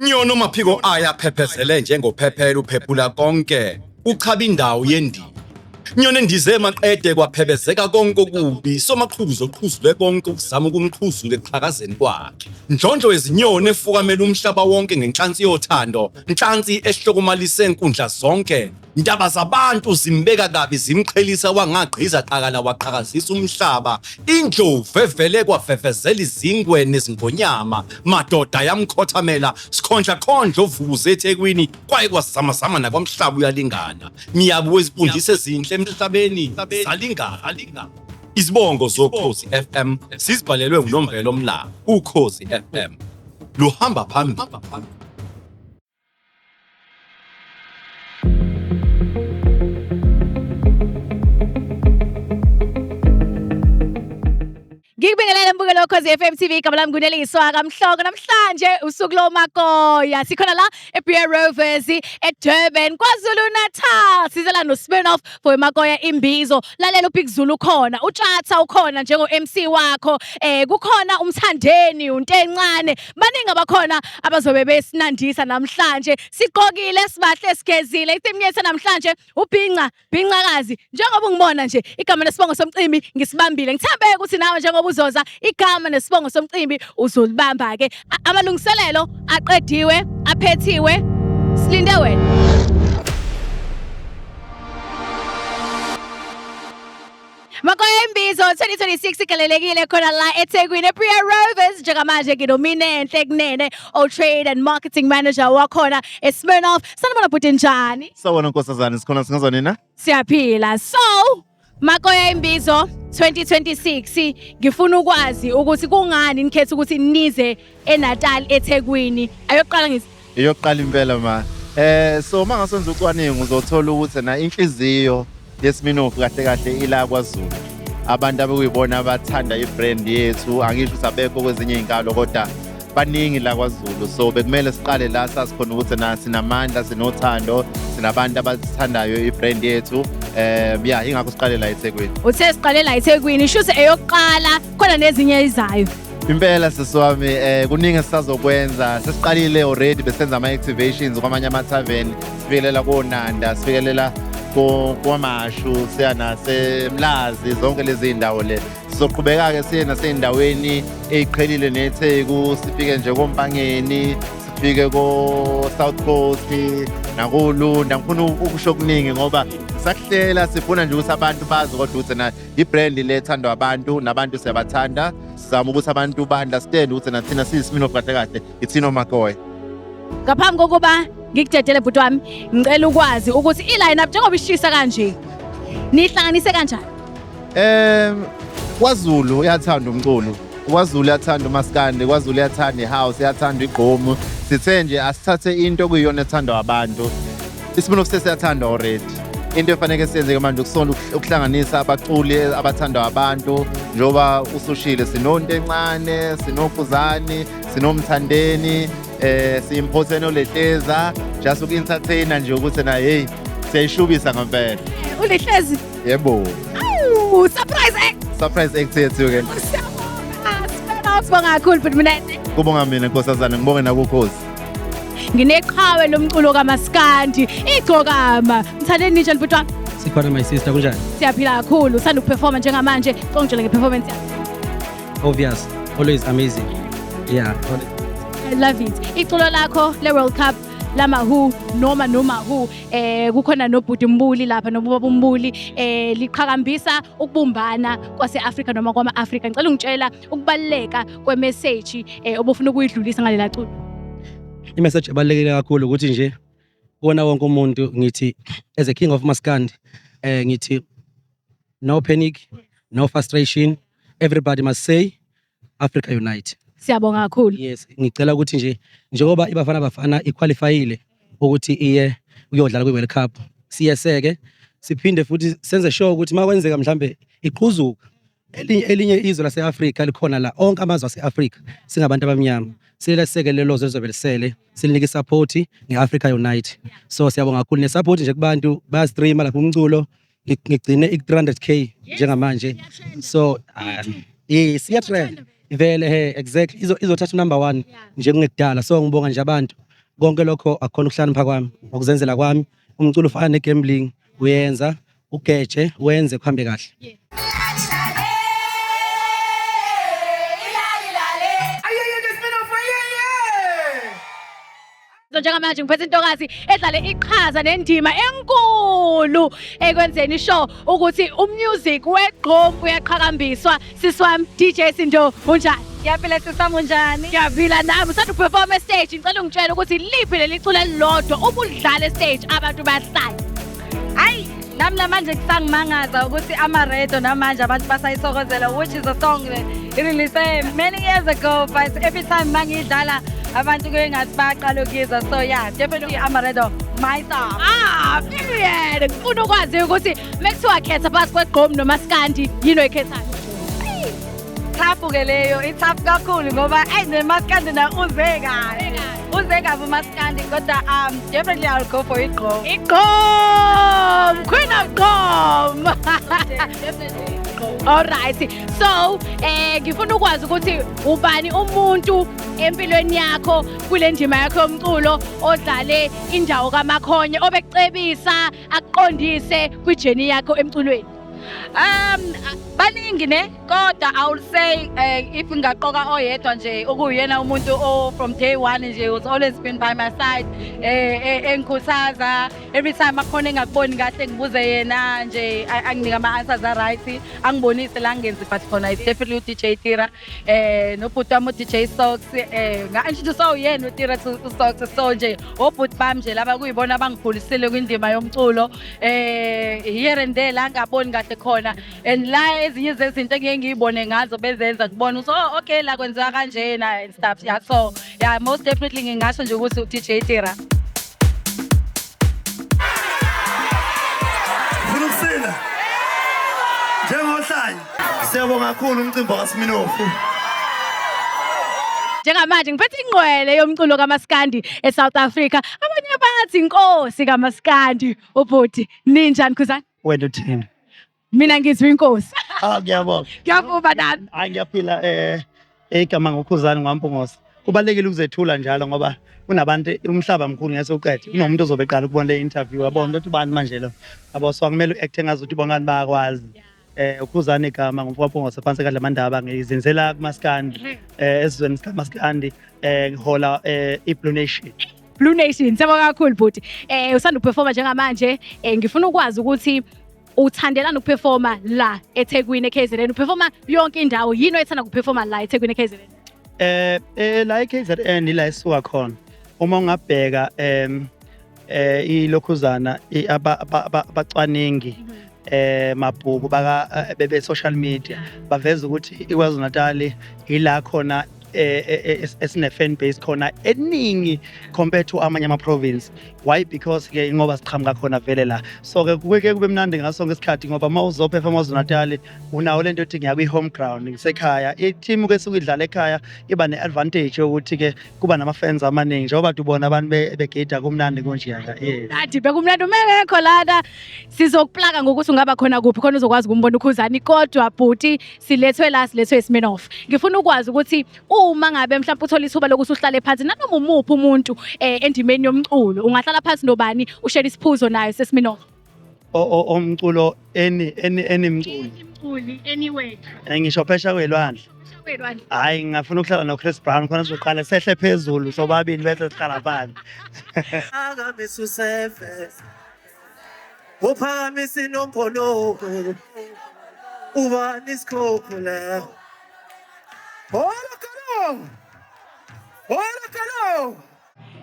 Nyoni omaphiko ayo aphephezele njengophephela uphephula konke uchaba indawo yendima. Nyoni endize maqede kwaphebezeka konke okubi somaqhuzu oqhuzule konke ukuzama ukumqhuzula ekuqhakazeni kwakhe. Ndlondlo wezinyoni efukamela umhlaba wonke ngenhlansi yothando, nhlansi ehlokomalise nkundla zonke. Ndaba zabantu zimbeka kabi zimqhelisa wangagqiza qakala waqhakazisa umhlaba. Indlovu evele kwavevezela izingwe nezingonyama, madoda yamkhothamela sikhondla khondla ovukuze eThekwini kwaye kwazamazama nakwamhlaba uyalingana. Miyabu wezifundisi ezinhle emhlabeni zalingana. Izibongo zoKhozi FM sizibhalelwe nguNomvelo Mlaba. Ukhozi FM luhamba phambili. Ngikubingelele mbukelo Khozi FM TV, igama lami nguNeliswa kaMhlongo. Namhlanje usuku lomakoya. Sikhona la eBeer Rovers eDurban, KwaZulu Natal. Sizela no Smirnoff for iMakoya Imbizo. Lalela uBig Zulu ukhona, uTshatha ukhona njengo MC wakho. Kukhona uMthandeni, uNtencane. Baningi abakhona abazobe besinandisa namhlanje. Sigqokile, sibahle, sigezile. I-theme yethu namhlanje ubhinca Bhincakazi, njengoba ungibona nje igama nesibongo somcimbi ngisibambile. Ngithembe ukuthi nawe njengoba uzoza igama nesibongo somcimbi uzolibamba ke. Amalungiselelo aqediwe, aphethiwe. Silinde wena. Makoya Imbizo 2026 igalelekile khona la eThekwini ePria Rovers njengamanje nginoMinenhle Kunene o Trade and Marketing Manager wakhona eSmirnoff. Sanibona bhuti, njani? Sawona nkosazana, sikhona singazwa nina? Siyaphila. So Makoya Imbizo 2026, ngifuna ukwazi ukuthi kungani nikhetha ukuthi nize eNatal eThekwini. Ayoqala ngithi Iyoqala impela ma. So mangasenza ucwaningo uzothola ukuthi na inhliziyo yeSminoff kahle kahle ila kwaZulu. Abantu abekuyibona abathanda ibrand yethu, angisho ukuthi abekho kwezinye izinkalo kodwa baningi la kwaZulu, so bekumele siqale la sasikhona ukuthi na sinamandla, sinothando, sinabantu abathandayo ibrand yethu. Yeah, ingakho siqale la eThekwini. Uthe siqale la eThekwini, shuthi eyokuqala, khona nezinye izayo. Impela sisi wami, kuningi esisazokwenza. Sesiqalile already, besenza ama activations kwamanye ama tavern, sifikelela koNanda, sifikelela kwaMashu, siya naseMlazi, zonke lezi zindawo le. Sizoqhubeka-ke siye nasey'ndaweni ey'qhelile neTheku, sifike nje koMpangeni, sifike ko-South Coast nakoLunda. Ngifuna ukusho okuningi ngoba sakuhlela, sifuna nje ukuthi abantu bazi kodwa ukuthi na i-brand le ethandwa abantu, nabantu siyabathanda. Sizama ukuthi abantu ba-understand ukuthi na thina siyiSmirnoff kahle kahle, ithina oMakoya. Ngaphambi kokuba ngikudedele bhuti wami, ngicela ukwazi ukuthi i-line up njengoba ishisa kanje nihlanganise kanjani? KwaZulu uyathanda umculo, KwaZulu uyathanda umaskandi, KwaZulu uyathanda ihouse, uyathanda igqomu. Sithe nje asithathe into okuyiyona ethandwa abantu. ISmirnoff sesiyathandwa already. Into efanele siyenze manje ukusona ukuhlanganisa abaculi abathandwa abantu, njengoba usushile sinoNtencane, sinoKhuzani, sinoMthandeni, siyimphothe noLehleza, just uku-entertainer nje ukuthi na hey siyayishubisa ngempela. ULehlezi? Yebo. Awu, surprise act. Surprise act yethu ke. Siyabonga. Sibonga kakhulu futhi mina. Kubonga mina nkosazana, ngibonge nakukhozi. Ngineqhawe lomculo kaMaskandi, Igcokama. Mthandeni, ninjani bhuti wami? Sikhona my sister, kunjani? Siyaphila kakhulu. Usanda ukuperforma njengamanje. Ngicela ngeperformance yakho. Obvious, always amazing. Yeah. I love it. Iculo lakho le World Cup lamahu noma noma hu, kukhona nobhuti Mbuli lapha nobaba uMbuli, liqhakambisa ukubumbana kwase-Afrika noma kwama-Afrika. Ngicela ungitshela ukubaluleka kwemessage obufuna ukuyidlulisa ngalela culo. I-message ebalulekile kakhulu ukuthi nje kuwona wonke umuntu ngithi as a king of Maskandi, ngithi no panic, no frustration, everybody must say Africa Unite. Siyabonga kakhulu. Yes, ngicela ukuthi nje njengoba iBafana Bafana iqualifyile ukuthi iye ukuyodlala kwi-World Cup, siyeseke siphinde futhi senze sure ukuthi makwenzeka mhlambe iqhuzuka elinye izwe lase-Afrika likhona la, onke amazwe ase-Afrika singabantu abamnyama sileseke lelo zwe lizobe lisele, silinike isupport nge-Africa Unite. So siyabonga kakhulu nesupport nje kubantu bayastreama lapha umculo, ngigcine ik-300K njengamanje, so yes, iyatrend vele, he exactly, izothatha number 1 njengekudala. So ngibonga nje abantu. Konke lokho akukhona ukuhlakanipha kwami, ngokuzenzela kwami. Umculo ufana ne-gambling, uyenza ugeje wenze kuhambe kahle. So njengamanje ngiphethe intokazi edlale iqhaza nendima enkulu ekwenzeni sure ukuthi umusic wegqom uyaqhakambiswa. Sisi wami DJ Sindo, unjani? Ngiyaphila sisi wami, unjani? Ngiyaphila nami. Usanda ukuperform estage, ngicela ungitshele ukuthi liphi leli culo elilodwa uma ulidlala estage abantu bayahlanya. Hayi, nami namanje kusangimangaza ukuthi Amaredo namanje abantu basayithokozela, which is a song released many years ago, but every time mangiyidlala abantu kuye ngathi bayaqala ukuyizwa. So yeah, definitely Amaredo, my song. Ah, period. Ngifuna ukwazi ukuthi mekuthiwa khetha phakathi kwegqom nomaskandi, yini oyikhethayo? Tough ke leyo, i-tough kakhulu ngoba ayi nemaskandi na uze kabi. Uze kabi umaskandi, kodwa definitely I'll go for igqom. Igqom, queen of gqom. Definitely igqom. Alright. So, ngifuna ukwazi ukuthi ubani umuntu empilweni yakho kule ndima yakho yomculo odlale indawo kaMakhonye obekucebisa akuqondise kwijourney yakho emculweni. Baningi ne, kodwa I will say if ngingaqoka oyedwa nje okuyena umuntu o from day one nje was always been by my side, engikhuthaza every time akhona engakuboni kahle, ngibuze yena nje, anginike ama answers a right, angibonise la ngenzi, but khona it's definitely u-DJ Tira nobhuti wami u-DJ Socks, nga-introduce uyena uTira to Socks. So nje obhuti bami nje laba kuyibona abangikhulisile kwindima yomculo, here and there la ngaboni kahle khona and la ezinye zezinto engike ngiyibone ngazo bezenza kubona ukuthi oh okay, la kwenziwa kanjena and stuff. Yeah, so yeah, most definitely ngingasho nje ukuthi u-DJ Tira. Ufuna ukusina njengohlanya. Siyabonga kakhulu umcimbi kaSminofu. Njengamanje ngiphethe ingqwele yomculo kaMaskandi eSouth Africa. Abanye bathi inkosi kaMaskandi. Ubhuti, ninjani Khuzani? Wena uthini? Mina ngizwe inkosi. Ah, ngiyabonga. Ngiyavuma nami. Hayi, ngiyaphila. Igama nguKhuzani ngwaMpungose. Kubalulekile ukuzethula njalo ngoba kunabantu, umhlaba mkhulu, ngeke uqede. Kunomuntu ozobe eqala ukubona le interview, yabona ukuthi ubani manje lo. Yabo, so akumele u-acte ngazuthi bongani bayakwazi. UKhuzani igama ngumfowabo phansi kaDlamandaba, ngizenzela kuMaskandi, esizweni sikaMaskandi, ngihola iBlue Nation. Blue Nation, siyabonga kakhulu bhuti. Usanda ukuperforma njengamanje, ngifuna ukwazi ukuthi uthandelani ukuperforma la eThekwini eKZN. Uperforma yonke indawo, yini oyithanda ukuperforma la eThekwini eKZN? La eKZN ila esisuka khona. Uma ungabheka ilokhuzana abacwaningi mabhuku baka bebe social media baveza ukuthi iKwaZulu Natal ila khona esine fan base khona eningi compared to amanye ama province. Why? Because ke ngoba siqhamuka khona vele la, so ke kuke kube mnandi ngaso sonke isikhathi ngoba uma uzoperforma KwaZulu Natal unawo lento ethi ngiya kwi-home ground, ngisekhaya. I-team ke esuke idlala ekhaya iba ne-advantage yokuthi ke kuba nama-fans amaningi njengoba ubona abantu begida kumnandi kunjeya, yes. Nathi bekumnandi. Uma engekho lana sizokuplaka ngokuthi ungaba khona kuphi khona uzokwazi ukumbona uKhuzani. Kodwa bhuti, silethwe la, silethwe iSminoff. Ngifuna ukwazi ukuthi uma ngabe mhlawumbe uthola ithuba lokuthi uhlale phansi nanoma umuphi umuntu endimeni yomculo, ungahlala phansi nobani ushare isiphuzo nayo seSminoff? Omculo any mculo? Umculi anyway. Ngisho phesha kwelwandle? Hhayi, ngingafuna ukuhlala no-Chris Brown khona sizoqala sehle phezulu sobabili bese sihlala phansi. Phakamisa usefe, uphakamisa inombolo, ubani isikhukhula. Hola kalo, hola kalo.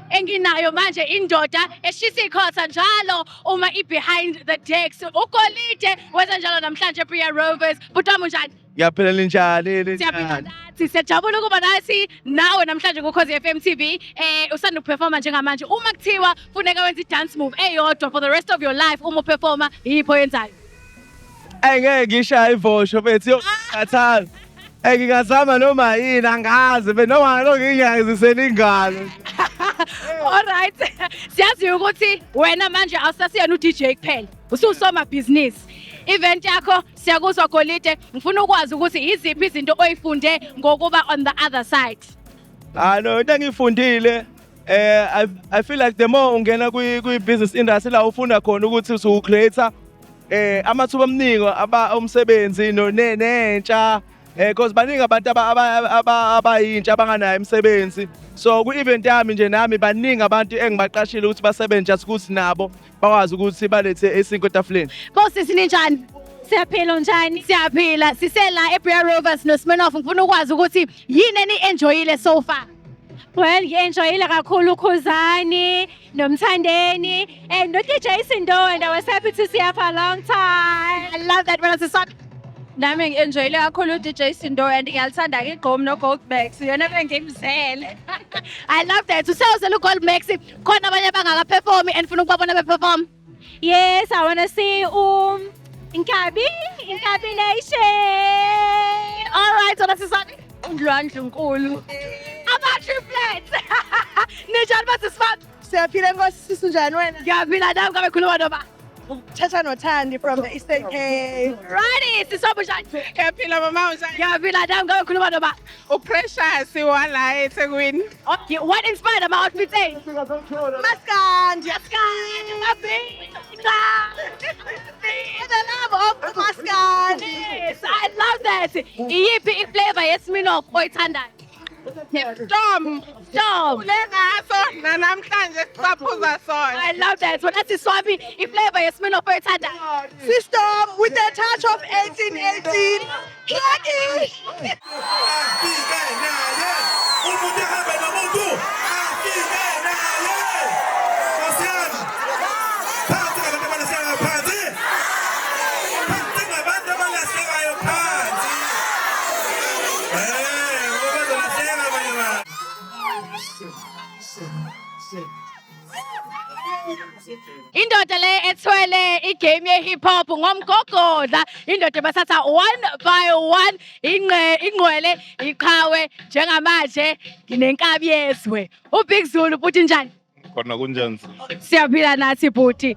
Enginayo manje indoda eshisa ikhotha njalo uma i-behind the decks, uGolide wenza njalo namhlanje Beer Rovers. Bhuti wami, unjani? Ngiyaphila, ninjani? Siyaphila. Ninjani? Nathi siyajabula ukuba nathi nawe namhlanje kuKhozi FM TV. Usanda ukuperforma njengamanje. Uma kuthiwa funeka wenze i-dance move eyodwa for the rest of your life uma uperforma, yipho oyenzayo? Ayi, ngeke ngishaye ivosho mfethu, yo khathala. Ngingazama noma yini, angazi be noma lokho ngiyazisela ingalo. Alright, siyazi ukuthi wena manje awusasiyena u-DJ kuphela, ususoma business. Event yakho siyakuzwa Golide. Ngifuna ukwazi ukuthi iziphi izinto oyifunde ngokuba on the other side. Ah no, into engifundile I feel like the more ungena kwi business industry la ufunda khona ukuthi usu creator amathuba amaningi aba omsebenzi no nentsha, because baningi abantu abayintsha abanganayo imisebenzi. So ku event yami nje nami baningi abantu engibaqashile ukuthi basebenze just ukuthi nabo bakwazi ukuthi balethe isinkwa etafuleni. Bosisi, ninjani? Siyaphila, unjani? Siyaphila. Sisela eBeer Rovers noSmirnoff. Ngifuna ukwazi ukuthi yini eni-enjoyile so far? Well, ngi-enjoyile kakhulu uKhuzani noMthandeni and no-DJ Sindo, and I was happy to see her for a long time. I love that, wena siswami. Nami ngi-enjoyile kakhulu u-DJ Sindo and ngiyalithanda-ke igqom no-Gold Max, iyona bengimzele. I love that. Usewuzela uGold Max, khona abanye abangakaperformi and funa ukubabona beperform? Yes, I wanna see Inkabi, Inkabi Nation. All right, wena siswami. Undlwandlu nkulu. Ama-triplets. Ninjani basiswami? Siyaphila, Nkosi, sisi, unjani wena? Ngiyaphila nami, ngabe khuluma noma? Thatha noThandi from the Eastern Cape. Righty, siswami, unjani? Ngiyaphila mama, unjani? Ngiyaphila nami, ngabe khuluma noma? UPrecious wala eThekwini. Okay, what inspired ama-outfits enu? Maskandi. Maskandi, mabhinca. The love of Maskandi. Yes, I love that. Iyiphi i-flavor yeSmirnoff oyithandayo? Storm. Storm. Ule ngaso nanamhlanje sisaphuza sona. I love that. Wena siswami, i-flavor yeSmirnoff oyithandayo? System with a touch of 1818. Lucky. Afike naye umuntu, ehambe nomuntu, afike naye. Nkosi yami, phansi ngabantu abalahlekayo, phansi, phansi ngabantu abalahlekayo, phansi, ngoba bazolahleka abanye abantu. Indoda le ethwele igame ye-hip hop ngomgogodla, indoda bathatha one by one, inqe ingqwele iqhawe. Njengamanje nginenkabi yezwe, uBig Zulu. Futhi njani? Khona, kunjani? Siyaphila nathi bhuti.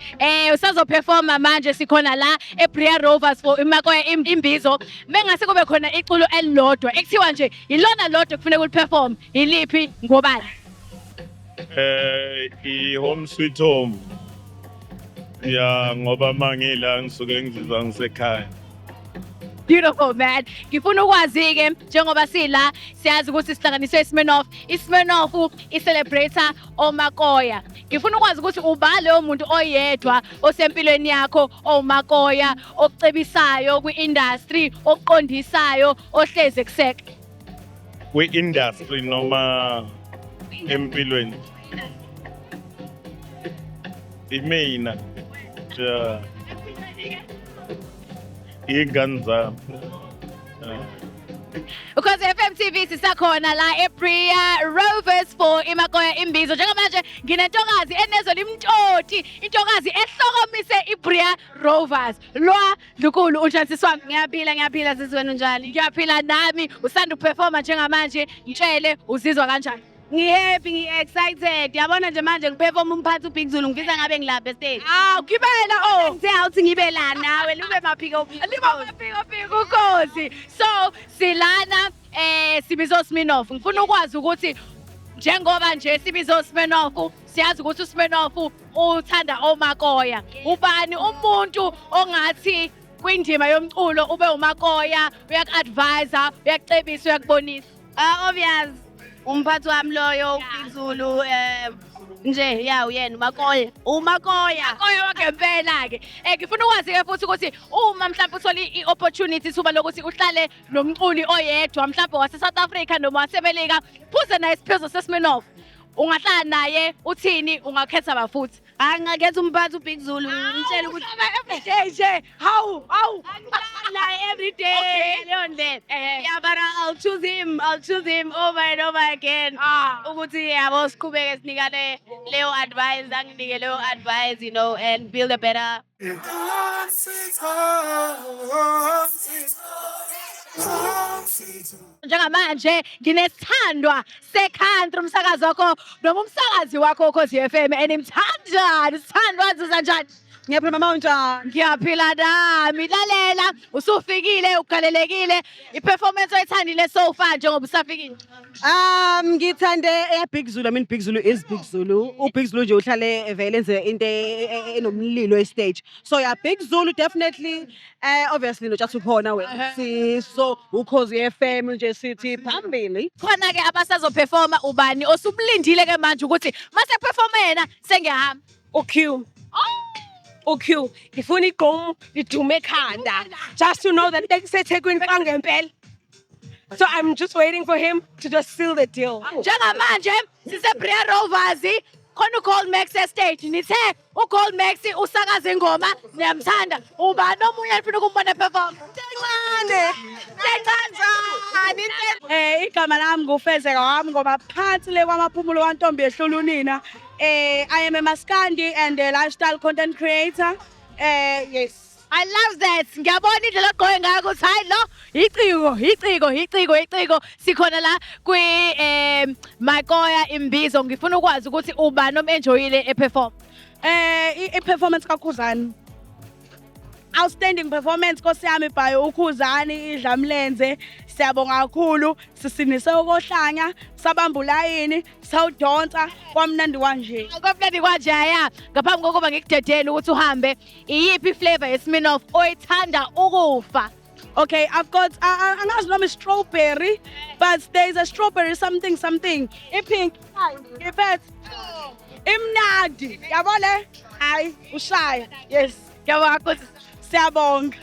Usazoperforma manje, sikhona la eBria Rovers for iMakoya Imbizo. Mengase kube khona iculo elilodwa ekuthiwa nje ilona lodwa kufuneka uliperform, iliphi, ngobani? I-Home Sweet Home. Ya, ngoba mangila ngisuke ngizizwa ngisekhaya. Beautiful, man. Ngifuna ukwazi-ke, njengoba sila siyazi ukuthi sihlanganiswe iSmirnoff. ISmirnoff i-celebrate omakoya. Ngifuna ukwazi ukuthi uba leyo muntu oyedwa osempilweni yakho owumakoya, okucebisayo kwi-industry, okuqondisayo, ohlezi ekuseka. Kwi-industry noma empilweni? Imina. Ja. Iy'ngane zami. Ja. Ukhozi FM TV, sisakhona la eBria Rovers for iMakoya Imbizo. Njengamanje nginentokazi enezwe limtoti, intokazi ehlokomise iBria Rovers. Lwa Dlukulu, unjani siswami? Ngiyaphila, ngiyaphila sisi, wena unjani? Ngiyaphila nami, usanda ukuperforma njengamanje, ngitshele uzizwa kanjani? Ngi-happy, ngi-excited. Yabona nje manje ngiperform umphathi uBig Zulu, ngifisa ngabe ngilapha estage. Ah, ugibela oh. Ngithe awuthi ngibe la nawe, lube maphiko. Liba maphiko phiko ukhozi. So silana sibizo Smirnoff. Ngifuna ukwazi ukuthi njengoba nje sibizo Smirnoff, siyazi ukuthi uSmirnoff uthanda omakoya. Ubani umuntu ongathi kwindima yomculo ube umakoya, uyaku-advisa, uyakucebisa, uyakubonisa? Ah, obvious. Umphathi wami loyo uBig Zulu, nje ya uyena umakoya. Umakoya. Makoya wangempela-ke. Ngifuna ukwazi-ke futhi ukuthi uma mhlawumbe uthole i-opportunity, ithuba lokuthi uhlale nomculi oyedwa mhlawumbe wase-South Africa noma waseMelika, phuze naye isiphuzo seSmirnoff, ungahlala naye uthini, ungakhetha ba futhi? Ah, ngingakhetha umphathi uBig Zulu, ngimtshele ukuthi Every day nje, hawu hawu. Naye every day leyo ndlela. Yeah, but I'll choose him. I'll choose him over and over again. Ukuthi yabo siqhubeke sinikane leyo advice, anginike leyo advice, and build a better. Home sweet home, sweet home, sweet home. Njengamanje nginesithandwa se-country, umsakazi wakho noma umsakazi wakho Ukhozi FM, enimthandayo. Sithandwa, zuza njani? Ngiyaphila mama, unjani? Ngiyaphila nami. Lalela, usufikile, ugalelekile. I-performance oyithandile so far njengoba usafikile? Ngithande eya Big Zulu. I mean, Big Zulu is Big Zulu. U Big Zulu nje uhlale vele enze into enomlilo e-stage. So yeah, Big Zulu definitely. Obviously noTshatha ukhona wena. Si so Ukhozi FM nje sithi phambili. Khona ke abasazoperforma, ubani osumlindile ke manje ukuthi mase performa yena sengiyahamba? uQ. uQ. Ngifuna igqom lidume ekhanda. Just to know that kuseThekwini kwangempela. So I'm just waiting for him to just seal the deal. Njengamanje sise-Brea Rovers, khona uGold Max estage. Nithe uGold Max usakaza ingoma, niyamthanda. Ubani omunye enifuna ukumbona perform? Ntencane. Ntencane. Igama lami nguFezeka wami ngoba phansi le kwamaphumulo wantombi ehlula unina. I am a maskandi and a lifestyle content creator. Yes. I love that. Ngiyabona indlela ogqoke ngayo ukuthi hayi, lo iciko, iciko, iciko, iciko. Sikhona la kwi Makoya Imbizo. Ngifuna ukwazi ukuthi ubani om-enjoyile e-perform. I-performance kaKhuzani. Outstanding performance, Nkosi yami, by uKhuzani idlamlenze. Siyabonga kakhulu. Sisinise okohlanya, sabamba ulayini, sawudonsa kwamnandi kanje. Kwamnandi kanje ya. Ngaphambi kokuba ngikudedele ukuthi uhambe, iyiphi flavor yeSmirnoff oyithanda ukufa? Okay, I've got angazi noma strawberry, but there is a strawberry something something. I-pink. Iphethe. Imnandi. Yabo le? Hayi, ushaya. Yes. Ngiyabonga kakhulu. Siyabonga.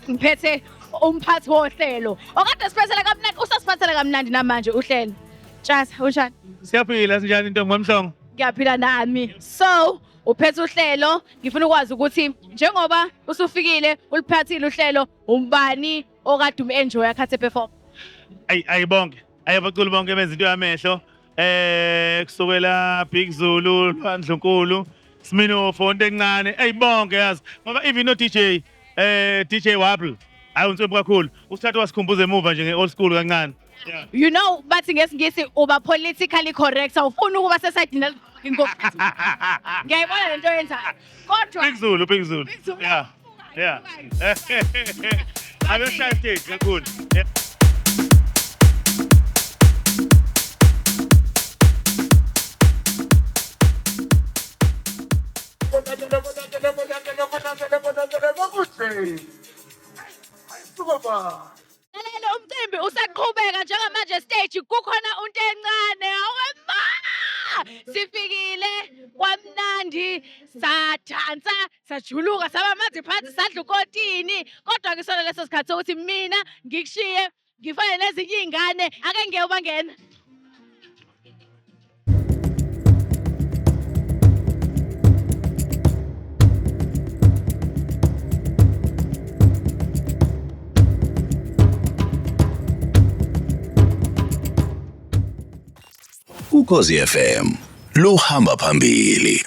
Ngiphethe umphathi wohlelo. Okade siphathela kamnandi, usasiphathela kamnandi namanje uhlelo. Tshasa, unjani? Siyaphila, sinjani intombi ngomhlongo? Ngiyaphila nami. So, uphethe uhlelo, ngifuna ukwazi ukuthi njengoba usufikile uliphathile uhlelo, umbani okade um-enjoy khathi perform? Ayi ayi bonke. Ayi abaculi bonke benza into yamehlo. Kusukela Big Zulu, Lwandlunkulu, Sminoff, into encane. Ayi bonke yazi. Ngoba even no DJ DJ Wabble. Ayi unswempu kakhulu. Usithatha wasikhumbuza emuva nje nge-old school kancane. Yeah. Bathi ngesiNgisi uba politically correct, awufuni ukuba sesayidini. Ngiyayibona lento oyenzayo. Kodwa Big Zulu, Big Zulu. Big Zulu. Yeah. Abeshaya stage kakhulu. Yeah. Lalela, umcimbi usaqhubeka njengamanje, stage kukhona unto encane. Awe ma! Sifikile kwamnandi, sadansa, sajuluka, saba amanzi phansi, sadla ukotini. Kodwa ngisona leso sikhathi sokuthi mina ngikushiye ngifane nezinye iy'ngane. Ake ngiye ubangena. Ukhozi FM luhamba phambili.